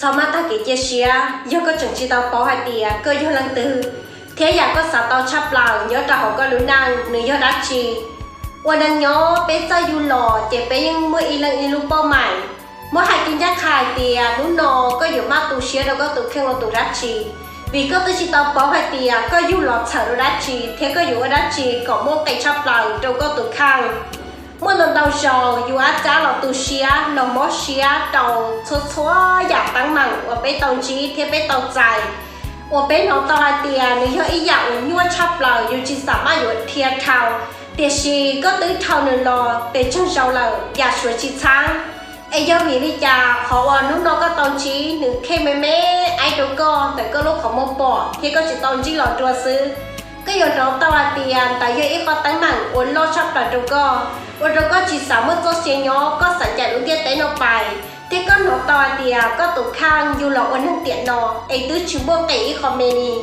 Txhob maj tag kev cia siab yog koj tseem tsis tau paub hais tias koj yog leej twg, thiab yam koj xav tau tshaj plaws nyob rau hauv koj lub neej nws yog dab tsi. Ua neej nyob peb txawj yug los ces peb yeej muaj ib leeg ib lub pauj maim. Muab hais kiag ncaj qha hais tias hnub no koj yuav maj tu siab rau koj tus kheej ua tus dab tsi, vim koj twb tsis tau paub hais tias koj yug los txhawm rau dab tsi thiab koj yuav ua dab tsi kom muaj nqis tshaj plaws rau koj tus kheej. Muaj ntau ntau zaus yus ab cab los tu siab los mob siab rau txhua txhua yam teeb meem uas peb tau ntsib thiab peb tau txais, uas peb hnov tau hais tias nws yog ib yam uas nyuaj tshaj plaws yus tsis xam maj yuav dhia dhau. Tiam sis koj twb dhau nws los pes tsawg zaus lawm yam suav tsis txhaab. Es yog vim li cas qhov uas hnub no koj tau ntsib nws kheej me me aib rau koj ntawm koj lub qhov muag pom thiab koj tsis tau ntsib los dua xwb? Koj yuav hnov tau hais tias ntawd yog ib qho teeb meem uas loj tshaj plaws rau koj, ua rau koj tsis xav muaj txoj sia nyob, koj xav ncaim lub ntiaj teb no pais, thiab koj hnov tau hais tias koj tus kheej yug los ua neeg tiam no es twb tsis muaj nqis ib qho me li.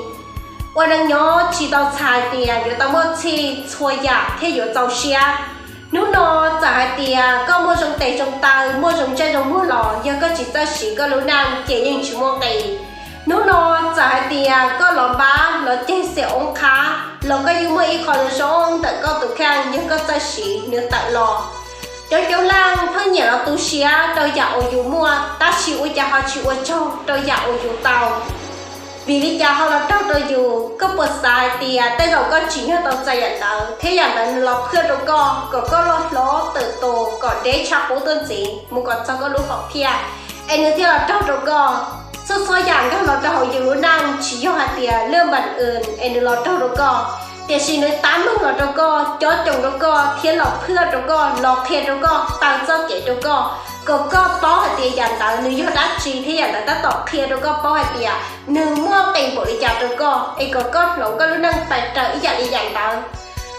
Ua neeg nyob tsis tau txhais tias yuav tau muaj txhij txhua yam thiaj yuav txaus siab. Hnub no txawm hais tias koj muaj zoo tes zoo taw, muaj zoo ntsej zoo muag los yog koj tsis txawj siv koj lub neej ces yeej tsis muaj nqis. Hnub no txawm hais tias koj los npab los ceg xiam oob qhab los koj yeej muaj ib qho zoo zoo ntawm koj tus kheej yog koj txawj siv nws tawm los. Coob coob leej pheej nyiam los tu siab rau yam uas yus muaj tab sis ua cas ho tsis ua tsaug rau yam uas yus tau. Vim li cas ho los raug rau yus? Koj puas xav hais tias tej zaum koj tsim nyog tau txais yam ntawd thiab yam ntawd nws los phwaj rau koj kom koj loj hlob tawm tus kom deb tshaj qub tuaj ntxiv mus kom txog koj lub hom phiaj, es nws thiaj los raug rau koj? Txhua txhua yam nkag los rau hauv yus lub neej tsis yog hais tias lwj npam es nws los raug rau koj, tiam sis nws tab meeg los rau koj, cob coos rau koj thiab los phwaj rau koj, los qhia rau koj, taw txoj kev rau koj, kom koj paub hais tias yam ntawd nws yog dab tsi thiab yam ntawd tab tom qhia rau koj paub hais tias nws muaj nqis npaum li cas rau koj, es kom koj hloov koj lub neej pais raws ib yam li yam ntawd.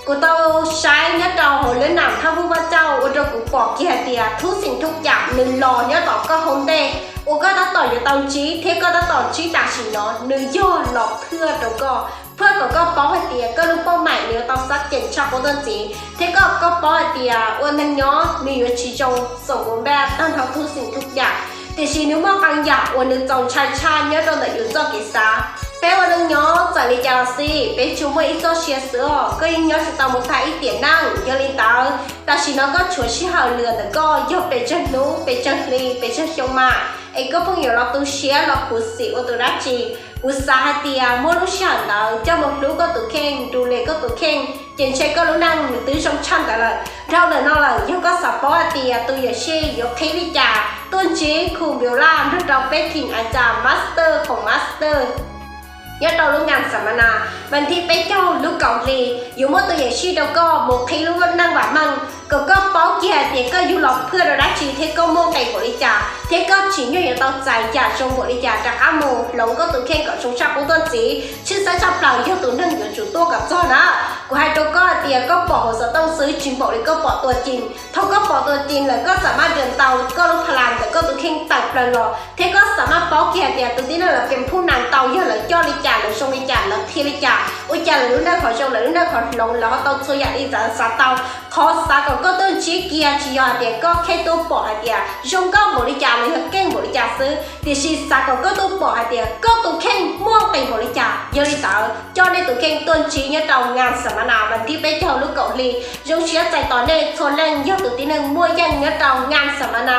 Kuv tau saib nyob rau hauv lub nam thab hub vaj cauj ua rau kuv pom kiag hais tias thub xim thub cam nws los nyob tom koj hauv ntej uas koj tab tom yuav tau ntsib thiab koj tab tom ntsib tam sim no nws yog los phwaj rau koj, phwaj kom koj paub hais tias koj lub pauj maim nws yuav tau xab cees tshaj qub tuaj ntxiv thiab koj, koj paub hais tias ua neeg nyob nws yuav tsis zoo xoom ua npaj tag nrho thub xim thub cam, tiam sis nws muaj qee yam uas nws txaus ntshai tshaj nyob rau ntawm yus txoj kev xav. Peb ua neeg nyob txawm li cas los xij peb tsuas muaj ib txoj sia xwb os, koj yeej nyob tsis tau mus tag ib tiam neej. Yog li ntawd tam sim no koj tshuav sij hawm lwm ntawm koj yog pes tsawg hnub, pes tsawg hli, pes tsawg xyoo mas, es koj pheej yuav los tu siab los khuv xim ua tus dab tsi? Kuv xav hais tias muab lub sij hawm ntawd coj mus hlub koj tus kheej, nrus li koj tus kheej, ces ntshe koj lub neej nws twb zoo tshaj ntawd lawm. Dhau ntawm no lawm yog koj xav paub hais tias tus yuam sij yuav qhib li cas, tuaj ntsib khu Npiu Laj nrog rau peb thim a cas master khoom master nyob rau lub ngan xam ma na, vas thib peb caug lub kaum hli, yuav muab tus yuam sij rau koj mus qhib lub neej vam meej, kom koj paub kiag hais tias koj yug los phwaj rau dab tsi thiab koj muaj nqis npaum li cas thiab koj tsim nyog yuav tau txais yam zoo npaum li cas rov qab mus hloov koj tus kheej kom zoo tshaj qub tuaj ntxiv. Tshwj xeeb tshaj plaws yog tus neeg yuav tsum tuaj kom txog na. Kuv hais rau koj hais tias koj pom hauv xov tooj xwb tsis npaum li koj pom tuaj ci. Thaum koj pom tuaj ci lawm koj xam maj nrhiav tau koj lub pha las ntawm koj tus kheej tawm plaws los thiab koj xam maj paub kiag hais tias tus tib neeg lawv pem phuj nas tau yog lawv coj li cas, lawv zoo li cas, lawv qhia li cas, ua cas lawv lub neej qhov zoo, lawv lub neej qhov hloov, lawv ho tau txhua yam li ntawd xav tau. Qhov xav kom koj tuaj ntsib kiag tsis yog hais tias koj kheej tuaj pom hais tias zoo nkauj npaum li cas los yog keej npaum li cas xwb, tiam sis xav kom koj tuaj pom hais tias koj tus kheej muaj nqis npaum li cas. Yog li ntawd coj nej tus kheej tuaj ntsib nyob rau ngan xam ma na vas thib peb caug lub kaum hli. Zoo siab txais tos nej txhua leej yog tus tib neeg muaj yeej nyob rau ngan xam ma na.